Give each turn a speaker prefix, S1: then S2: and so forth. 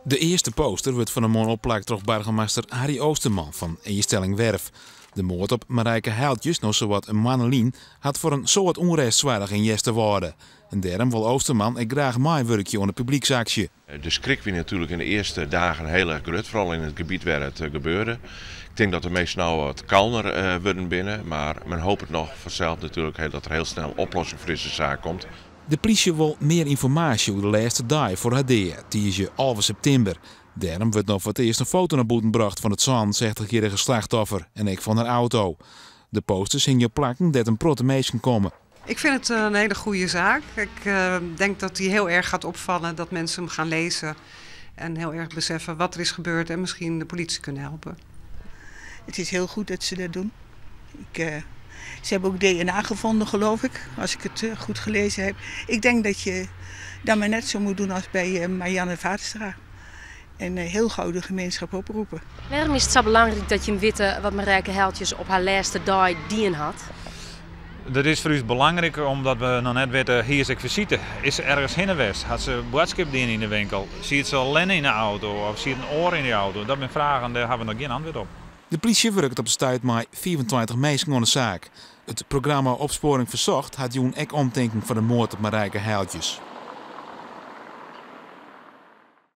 S1: De earste poster wurdt fan 'e moarn opplakt troch boargemaster Harry Oosterman fan Eaststellingwerf. De moard op Marijke Heijltjes, no sawat in moanne lyn, hat foar in soad ûnrêst soarge yn Easterwâlde. En dêrom wol Oosterman ek graach meiwurkje oan de publyksaksje.
S2: De skrik wie natuerlik yn de earste dagen hiel erch grut, foaral yn it gebiet wêr it gebeurde. Ik tink dat de minsken no wat kalmer wurden binne, mar men hopet noch fansels natuerlik dat der hiel snel oplossing foar dizze saak komt.
S1: De plysje wol mear ynformaasje oer de lêste dei foar har dea, tiisdei 11 septimber. Dêrom wurdt no foar it earst in foto nei bûten brocht fan it 67-jierrige slachtoffer en ek fan har auto. De posters hingje op plakken dêr't in protte minsken komme.
S3: Ik vind het een hele goede zaak. Ik denk dat die heel erg gaat opvallen, dat mensen hem gaan lezen en heel erg beseffen wat er is gebeurd en misschien de politie kunnen helpen.
S4: Het is heel goed dat ze dat doen. Ze hebben ook DNA gevonden, geloof ik, als ik het goed gelezen heb. Ik denk dat je dat maar net zo moet doen als bij Marianne Vaatstra. En heel gauw de gemeenschap oproepen.
S5: Wêrom is it sa belangryk dat jim witte wat Marijke Heijltjes op har lêste dei dien hat?
S6: Dat is foar ús belangryk omdat we noch net witte, hie se ek fisite? Is se ergens hinne west? Hat se boadskip dien yn de winkel? Siet se allinne yn de auto of siet in oar yn de auto? Dat binne fragen, dêr hawwe we noch gjin antwurd op.
S1: De plysje wurket op it stuit mei 25 minsken oan de saak. It programma Opsporing Verzocht hat jûn ek omtinken foar de moard op Marijke Heijltjes.